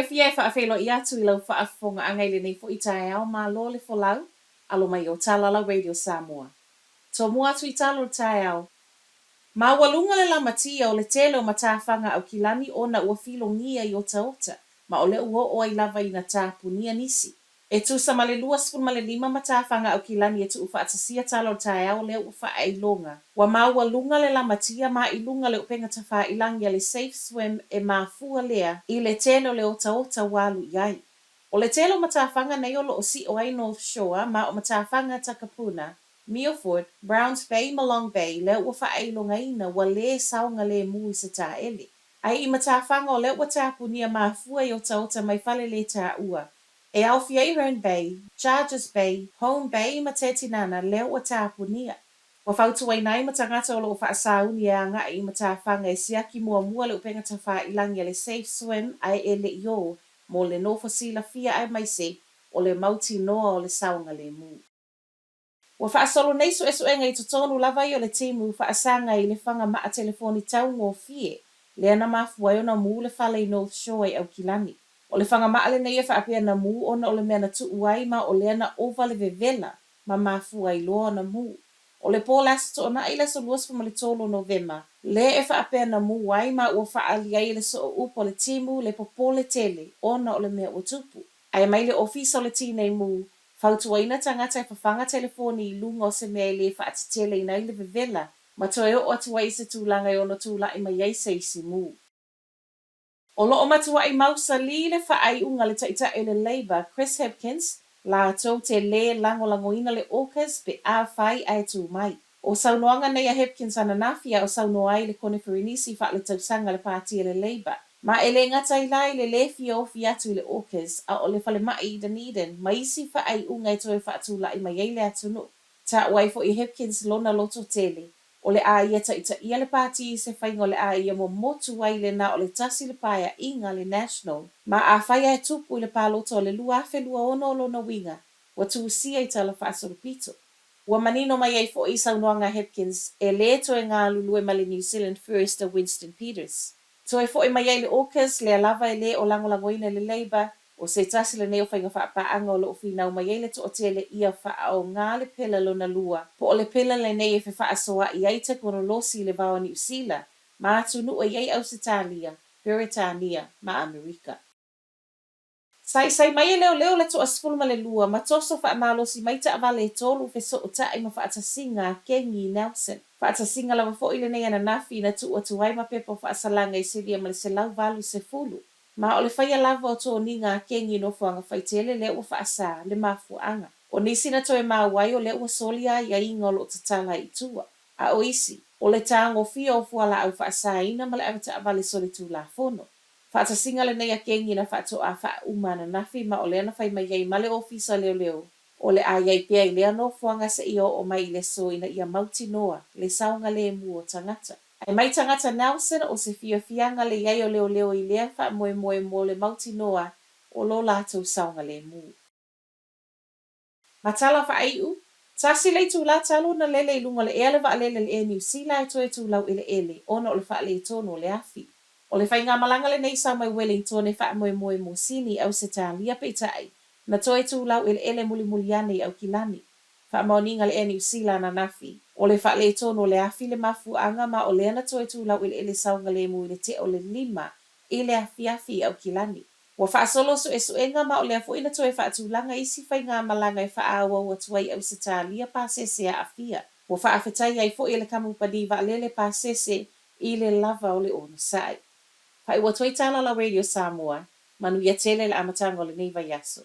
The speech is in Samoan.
fiafia e faafeiloai atu i lau faafofogaaga i lenei foi taeao malo le folau, alo mai o Talalau Radio Samoa. Tomua atu i talo le taeao. Maualuga le lamatia o le tele o matafaga Aukilani ona ua filogia i otaota ma o lea ua oo ai lava ina tapunia nisi. E tusa ma le 25 matafaga Aukilani e tuufaatasia tala o le taeao lea ua faailoga. Ua maualuga le lamatia ma i luga le upega tafailangi a le Safe Swim e mafua lea i le tele o le otaota ua alu i ai. O le tele o matafaga nei o lo o sio ai North Shore ma o matafaga Takapuna, Milford, Browns Bay ma Long Bay lea ua faailogaina ua lē saogalēmū i se taele. Ae i matafaga o lea ua tapunia mafua i otaota mai fale lē taua, e aofia ai Herne Bay, Charges Bay, Home Bay ma Tetinana lea ua tapunia. Ua fautuaina ai ma tagata o lo o faasauni e agai i matafaga e siaki muamua le upega tafailangi a le Safe Swim ae e le i ō mo le nofo silafia aemaise o le mautinoa o le saogalēmū. Ua faasolo nei suesuega i totonu lava ia o le timu faasaga i le fagamaa telefoni taugofie lea na mafua ai ona mū le fale i North Shore i Aukilani. O le fagamaa lenei e faapea na mū ona o le mea na tuu ai ma o lea na ova le vevela ma mafua ai loa ona mū. O le po o le Aso Toonai le aso 23 o Novema lea e faapea na mū ai ma ua faaali ai e le sooupu a le timu le popole tele ona o le mea ua tupu. Ae mai le Ofisa o le Tinei Mu, fautuaina tagata e fafaga telefoni i luga o se mea e lē faateteleina ai le vevela ma toe oo atu ai i se tulaga e ono tulai mai ai se isi mū. O lo o matuai mausalī le faaiuga a le Taitai o le Labour, Chris Hipkins, latou te lē lagolagoina le AUKUS pe afai ae tū mai. O saunoaga nei a Hipkins ananafi a o saunoa ai i le Koneferenisi Faaletausaga a le Pāti a le Labour. Ma e lē gata i la i le lē fia ofi atu i le AUKUS, a o le falemai i Dunedin ma isi faaiuga e toe faatulai mai ai le atunuu. Taua ai foi e Hipkins lona loto tele, o le a ia taitaia le pāti i se faiga o le a ia momotu ai le na o le tasi le paeaiga a le National. Ma afai ae tupu i le palota o le 2026 o lona uiga, ua tusia i tala faasolopito. Ua manino mai ai foi i saunoaga a Hipkins, e lē toe galulue ma le New Zealand First a Winston Peters. Toe foi mai ai le AUKUS, lea lava e lē o lagolagoina e le Labour, o se tasi lenei o faiga faapaaga o lo o finau mai ai le toatele ia faaaoga le pillar lona lua, po o le pillar lenei e fefaasoa'i ai tekonolosi i le va o Niu Sila ma atunuu e i ai Ausetalia, Peretania ma Amerika. Saisai mai e leoleo le toa 12 ma toso faamalosi mai taavale e tolu fesootai ma faatasiga a Kengi Nelson. Faatasiga lava foi lenei ananafi na tuu atu ai ma pepa o faasalaga e silia ma le 180. Ma o le faia lava o toniga a Kengi i nofoaga faitele lea ua faasā le mafuaaga. O nisi na toe maua ai o lea ua soli aiaiga o lo o tatala ai i tua. A o isi, o le tagofia o fualaau faasaina ma le avetaavale solitulafono. Faatasiga lenei a Kengi na faatoa faauma ananafi ma o lea na fai mai ai ma le Ofisa o Leoleo o le a i ai pea i lea nofoaga seia oo mai i le aso ina ia mautinoa le saogalemu o tagata. Ae mai tagata Nelson o se fiafiaga le i ai o leoleo i lea faamoemoe mo le mautinoa o lo latou saogalemu. Ma tala faaiu, tasi le itulā talu ona lele i luga o le ea le vaalele a le Air Niu Sila e toe tu laueleele ona o le faaletonu o le afi. O le faigamalaga lenei sau mai Wellington e faamoemoe mo Sini i Ausetalia peitai, na toe tu laueleele mulimuli ane i Aukilani. Faamaoniga le Air Niu Sila ananafi, o le faaletonu o le afi le mafuaaga ma o lea na toe tu laueleele saogalemu i le tea o le lima i le afiafi i Aukilani. Ua faasolo suesuega ma o lea foi na toe faatulaga isi faigamalaga e faaauau atu ai i Ausetalia pasese aafia. Ua faafetai ai foi e le kamupani vaalele pasese i le lava o le onosai. Faaiu atu ai Talalau Radio Samoa, manuia tele le amataga o lenei vaiaso.